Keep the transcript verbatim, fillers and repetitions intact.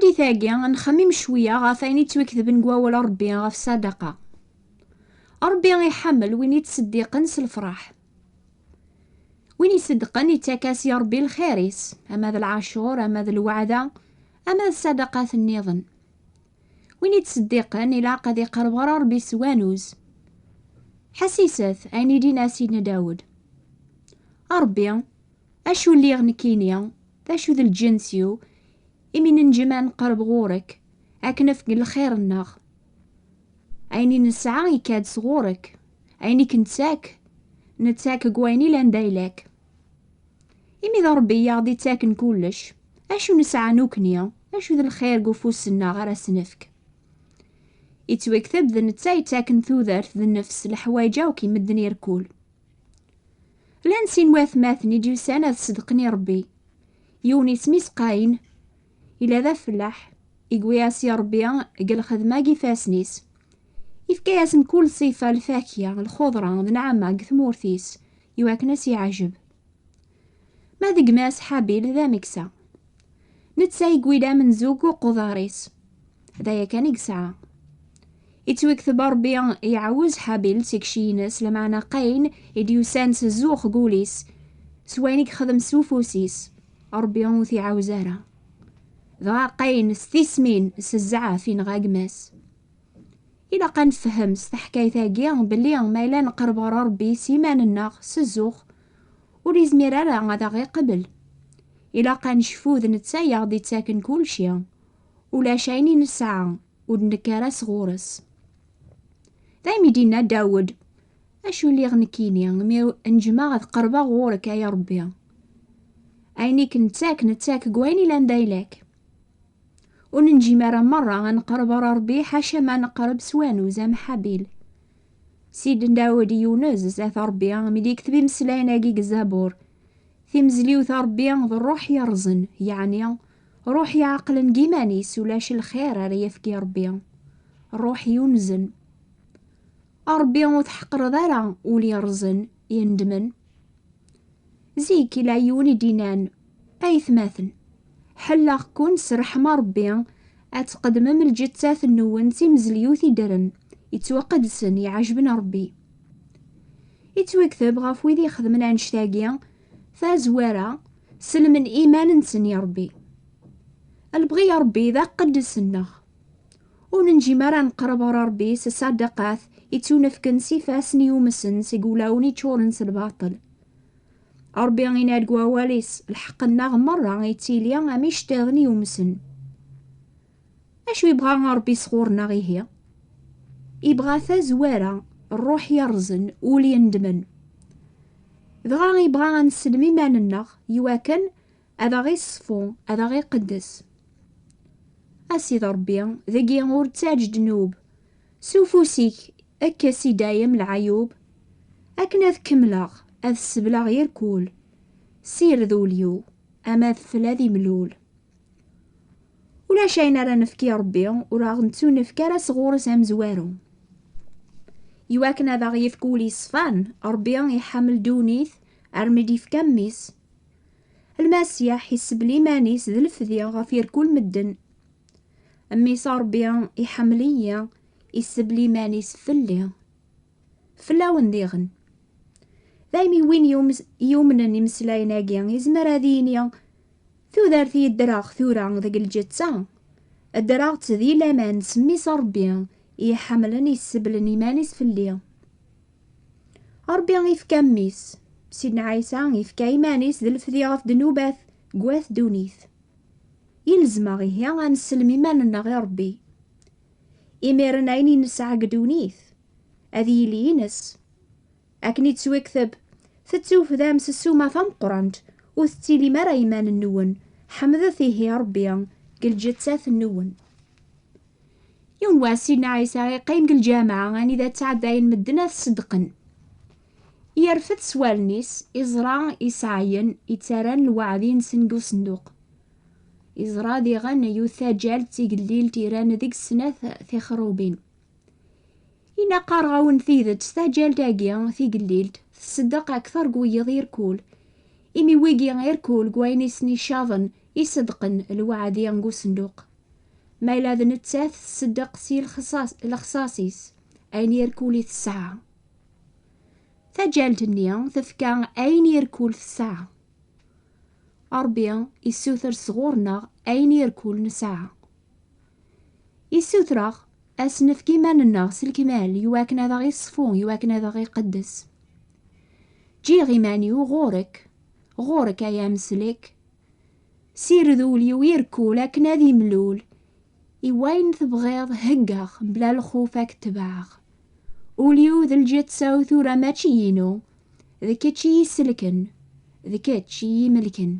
Ddit-agi, nxemmim cwiya ɣef ayen yettwaketben deg wawal n Ṛebbi ɣef ṣṣadaqa. Ṛebbi iḥemmel win yettseddiqen s lefṛaḥ. Win iṣeddqen, ittak-as i Ṛebbi lxir-is, ama d lɛacur, ama d lweɛda, ama d ṣṣadaqat nniḍen. Win ittseddiqen, ilaq ad iqerreb ɣer Ṛebbi s wanuz. Ḥessiset ayen i d-yenna Sidna Dawed: A Ṛebbi, acu lliɣ nekkini, d acu d lǧens-iw, imi nenǧem ad nqerreb ɣur-k, ad k-nefk lxir-nneɣ? Ayen i nesɛa ikka-d sɣur-k, ayen i k-nettak, nettak deg wayen ilan d ayla-k. Imi d Ṛebbi i aɣ-d-ittaken kullec, acu nesɛa nukni, acu d lxir deg ufus-nneɣ ara s-nefk? Ittwakteb d netta yettaken tudert d nnefs, leḥwayeǧ akk i medden irkul. Llan sin watmaten i d-yusan ad ṣedqen i Ṛebbi. Yiwen isem-is Qayin, ila d afellaḥ, igwi-as i Ṛebbi deg lxedma deg ifassen-is. Ifka-yasen kul ṣifa, lfakya, lxuḍra, d nneɛma deg tmurt-is, iwakken ad s-iɛjeb. Ma d gma-s Ḥabil d ameksa. Netta yewwi-d amenzu deg uquḍar-is. D aya kan i yesɛa. Ittwakteb Ṛebbi iɛawez Ḥabil tikci-ines, lameɛna Qayin i d-yusan s zzux deg wul-is, s wayen i yexdem s ufus-is, Ṛebbi ur t-iɛawez ara. Dɣa Qayin s tismin, s zzɛaf, inɣa gma-s. Ilaq ad nefhem s taḥkayt-agi belli ma yella nqerreb ɣer Ṛebbi s iman-nneɣ, s zzux, ur izmir ara ad aɣ-iqbel. Ilaq ad necfu d netta i aɣ-d-ittaken kulci. Ulac ayen i nesɛa ur d-nekk ara sɣur-s. Daymi d-yenna Dawed: Acu lliɣ nekkini, mi neǧmeɣ ad qerbeɣ ɣur-k, ay Ṛebbi? Ayen i k-nettak, nettak deg wayen ilan d ayla-k. Ur nenǧim ara merra ad nqerreb ɣer Ṛebbi, ḥaca ma neqreb s wanuz am Ḥabil. Sidna Dawed yunez zdat Ṛebbi mi d-yekteb imeslayen-agi deg Zabur: Timezliwt a Ṛebbi d ṛṛuḥ yerẓen, yeɛni ṛṛuḥ iɛeqlen deg iman-is, ulac lxir ara yefk i Ṛebbi. Ṛṛuḥ yunzen. A Ṛebbi, ur tḥeqqreḍ ara ul yerẓen, yendmen. Zik, ila yiwen i d-innan: Aytmaten, ḥelleɣ-ken s ṛṛeḥma Ṛebbi ad tqeddmem lǧettat-nwen d timezliwt iddren, ittwaqedsen, iɛejben Ṛebbi. Ittwakteb ɣef wid ixedmen annect-agi tazwara, selmen iman-nsen i Ṛebbi. Lebɣi n Ṛebbi d aqeddes-nneɣ. Ur nenǧim ara neqreb ɣer Ṛebbi s ṣṣadaqat ittunefken s ifassen yumsen seg wulawen iččuren s lbaṭel. Ṛebbi yenna-d deg wawal-is: Lḥeqq-nneɣ merra ittili am iceṭṭiḍen yumsen. Acu yebɣa Ṛebbi sɣur-neɣ ihi? Yebɣa tazwara, ṛṛuḥ yerẓen, ul yendmen. Dɣa yebɣa ad nsellem iman-nneɣ iwakken ad aɣ-iṣfu, ad aɣ-iqeddes. A Sidi Ṛebbi, dagi ur ttaǧ ddnub. S ufus-ik, kkes i dayem leɛyub, akken ad kemmleɣ, ad sebleɣ irkul. Sired ul-iw, ama d fell ad imlul. Ulac ayen ara nefk i Ṛebbi ur aɣ-nettunefk ara sɣur-s amezwaru. Iwakken ad aɣ-yefk ul yeṣfan, Ṛebbi iḥemmel ddunit armi d-ifka mmi-s. Lmasiḥ isebl iman-is d lefdi ɣef irkul medden. Mmi-s a Ṛebbi, iḥemmel-iyi, isebl iman-is fell-i. Fell-awen diɣen. Daymi win yum-, yumnen imeslayen-agi, izmer ad yini: Tudert i ddreɣ tura deg lǧetta, ddreɣ-tt di laman s mmi-s a Ṛebbi, i iḥemmlen, iseblen iman-is fell-i. Ṛebbi ifka mmi-s, Sidna Ɛisa ifka iman-is d lefdi ɣef ddnubat n wat ddunit. Yelzem-aɣ ihi ad nsellem iman-nneɣ i Ṛebbi. Imiren ayen i nesɛa deg ddunit, ad yili ines. Akken i d-tettwikteb: Tettufdam s ssuma tameqqrant, ur tettilim ara iman-nwen, ḥemdet ihi Ṛebbi deg lǧettat-nwen. Yiwen wass, Sidna Ɛisa iqqim deg lǧameɛ anida ttɛeddayen medden ad ṣeddqen. Yerfed s wallen-is, iẓra iseɛyen ittarran lweɛd-nsen deg usenduq. Iẓra diɣen yiwet taǧalt d tigellilt iran deg snat tixrubin. Yenna: Qqareɣ-awen tidet, taǧalt-agi tigellilt tṣeddeq akter deg wiyiḍ irkul, imi wigi irkul deg wayen i sen-icaḍen i ṣeddqen lweɛd-i deg usenduq. ma yella d nettat tseddeq si lexṣaṣ-is ayen irkul i tesɛa. Taǧalt-nni tefka ayen irkul tesɛa. Ṛebbi issuter sɣur-neɣ ayen irkul nesɛa. Issuter-aɣ a s-nefk iman-nneɣ s lekmal iwakken ad aɣ-iṣfu, iwakken ad aɣ-iqeddes. Ǧǧiɣ iman-iw ɣur-k, ɣur-k ay ameslek. Sired ul-iw irkul akken ad imlul i wayen tebɣiḍ, heggaɣ mebla lxuf ad k-tebɛeɣ. Ul-iw d lǧetta-w tura mačči inu, d kečč i yi-iselken, d kečč i yi-imelken.